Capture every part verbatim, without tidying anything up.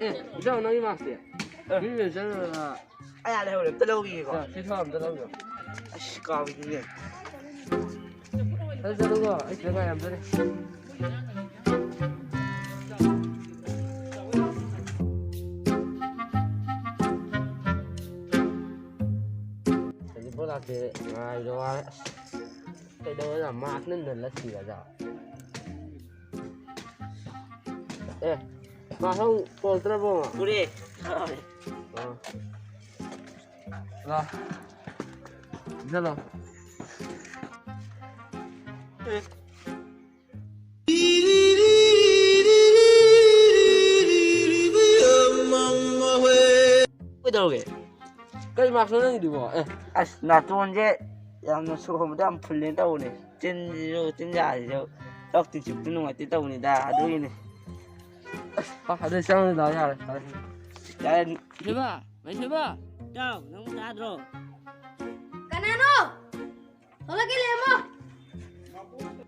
ꯑꯦ, ꯏꯇꯥꯎ, ꯅꯪꯒꯤ ꯃꯥꯛꯁꯇꯤ? ꯑꯦ꯫ ꯃꯤ ꯃꯌꯥꯝ ꯆꯪꯉꯒ ꯑꯩ ꯑꯥ ꯂꯩꯍꯧꯔꯦ, ꯑꯝꯇ ꯂꯧꯈꯤꯒꯦꯀꯣ꯫ ꯑꯦ, ꯁꯤ ꯊꯥꯎ ꯑꯝꯇ ꯂꯧꯕꯤꯌꯣ꯫ ꯑꯁ, ꯀꯥꯎꯏꯅꯦ꯫ ꯆꯠꯂꯨ, ꯆꯠꯂꯨꯀꯣ, ꯑꯩ ꯁꯤꯗ ꯉꯥꯏꯔꯝꯗꯣꯏꯅꯦ꯫ ꯍꯧꯖꯤꯛꯐꯥꯎ ꯂꯥꯛꯇꯦ, ꯉꯥꯏꯕꯗ ꯋꯥꯔꯦ꯫ ꯑꯁ, ꯀꯩꯗꯧꯔꯖꯥꯠꯅꯣ? ꯃꯥꯛꯁꯅ ꯅꯜꯂ ꯁꯤꯔꯖꯥꯠꯂꯣ? ꯑꯦ, ꯃꯥ ꯁꯣꯝ ꯀꯣꯜ ꯇꯧꯔꯕꯣ? ꯄꯨꯔꯦ꯫ ꯑꯥ꯫ ꯂꯥ꯫ ꯆꯠꯂꯣ꯫ ꯑꯦ꯫ ꯀꯩꯗꯧꯔꯒꯦ? ꯀꯩ ꯃꯥꯛꯁꯅꯣ ꯅꯪꯒꯤꯗꯨꯕꯣ? ꯑꯦ꯫ ꯑꯁ, ꯅꯥꯇꯣꯟꯁꯦ ꯌꯥꯝꯅ ꯁꯣꯍꯣꯟꯕꯗ ꯌꯥꯝ ꯐꯨꯜꯂꯦꯅ ꯇꯧꯕꯅꯦ꯫ ꯆꯤꯟꯁꯤꯁꯨ, ꯆꯤꯟꯌꯥꯁꯤꯁꯨ ꯂꯣꯛ ꯇꯤꯟ ꯆꯨꯞꯇ ꯅꯨꯡꯉꯥꯏꯇꯦ ꯇꯧꯕꯅꯤꯗ, ꯑꯗꯨꯒꯤꯅꯦ꯫ ꯑ, ꯑꯗꯨ ꯆꯪꯉꯨ ꯂꯥꯎ, ꯌꯥꯔꯦ, ꯐꯔꯦ꯫ ꯌꯥꯔꯦ꯫ ꯃꯩꯁꯦꯝꯕ, ꯃꯩꯁꯦꯝꯕ! ꯏꯇꯥꯎ, ꯅꯪ ꯇꯥꯗ꯭ꯔꯣ? ꯀꯅꯥꯅꯣ? ꯊꯣꯛꯂꯛꯀꯦ, ꯂꯩꯔꯝꯃꯣ꯫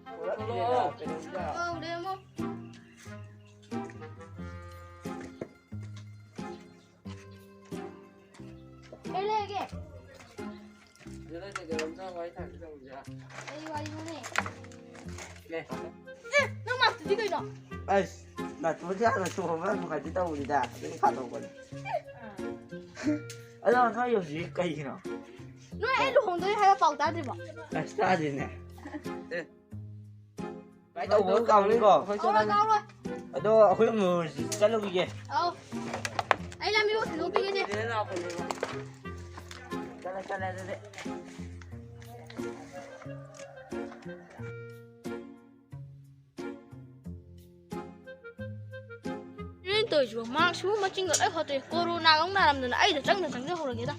ꯊꯣꯛꯂꯛꯑꯣ꯫ ꯑꯧ, ꯂꯩꯔꯝꯃꯣ꯫ ꯀꯩ ꯂꯩꯔꯒꯦ? ꯁꯤꯗ ꯀꯩꯗꯧꯔꯝꯅꯣ? ꯋꯥꯔꯤ ꯁꯥꯟꯅꯁꯤ ꯇꯧꯕꯁꯦ꯫ ꯀꯩ ꯋꯥꯔꯤꯅꯣꯅꯦ? ꯂꯦ꯫ ꯑꯦ, ꯅꯪ ꯃꯥꯛꯇꯨꯗꯤ ꯀꯩꯅꯣ? ꯑꯁ, ꯅꯥꯇꯣꯟꯁꯦ ꯍꯥꯟꯅ ꯆꯣꯡꯕ ꯅꯨꯡꯉꯥꯏꯇꯦ ꯇꯧꯕꯅꯤꯗ, ꯑꯗꯨꯒꯤ ꯐꯥꯗꯣꯛꯄꯅꯦ꯫ ꯑꯗꯣ ꯅꯣꯏ ꯍꯧꯖꯤꯛ ꯀꯩꯒꯤꯅꯣ? ꯅꯣꯏ ꯑꯩ ꯂꯨꯍꯣꯡꯗꯣꯔꯦ ꯍꯥꯏꯕ ꯄꯥꯎ ꯇꯥꯗ꯭ꯔꯤꯕꯣ? ꯑꯁ, ꯇꯥꯗꯦꯅꯦ꯫ ꯑꯦ꯫ ꯀꯥꯏ ꯇꯧꯕ ꯀꯥꯎꯅꯤꯀꯣ? ꯑꯩꯈꯣꯏ ꯀꯥꯎꯔꯣꯏ, ꯆꯠꯂꯅꯤ꯫ ꯀꯥꯎꯔꯣꯏ꯫ ꯑꯗꯣ ꯑꯩꯈꯣꯏ ꯑꯃꯨꯛ ꯆꯠꯂꯨꯈꯤꯒꯦ꯫ ꯑꯧ꯫ ꯑꯩ ꯂꯝꯕꯤ ꯊꯤꯟꯗꯣꯛꯄꯤꯒꯦꯅꯦ꯫ ꯆꯠꯂꯦ, ꯆꯠꯂꯦ, ꯑꯗꯨꯗꯤ꯫ ꯀꯩꯅꯣ ꯇꯧꯔꯤꯁꯤꯕꯣ? ꯃꯥꯛꯁꯤꯕꯨ ꯃꯆꯤꯟꯒ ꯂꯣꯏ ꯍꯣꯠꯇꯣꯛꯑꯦ꯫ ꯀꯣꯔꯣꯅꯥꯒ ꯑꯃꯨꯛ ꯅꯥꯔꯝꯗꯅ ꯑꯩꯗ ꯆꯪꯗ ꯆꯪꯖꯍꯧꯔꯒꯦꯗ꯫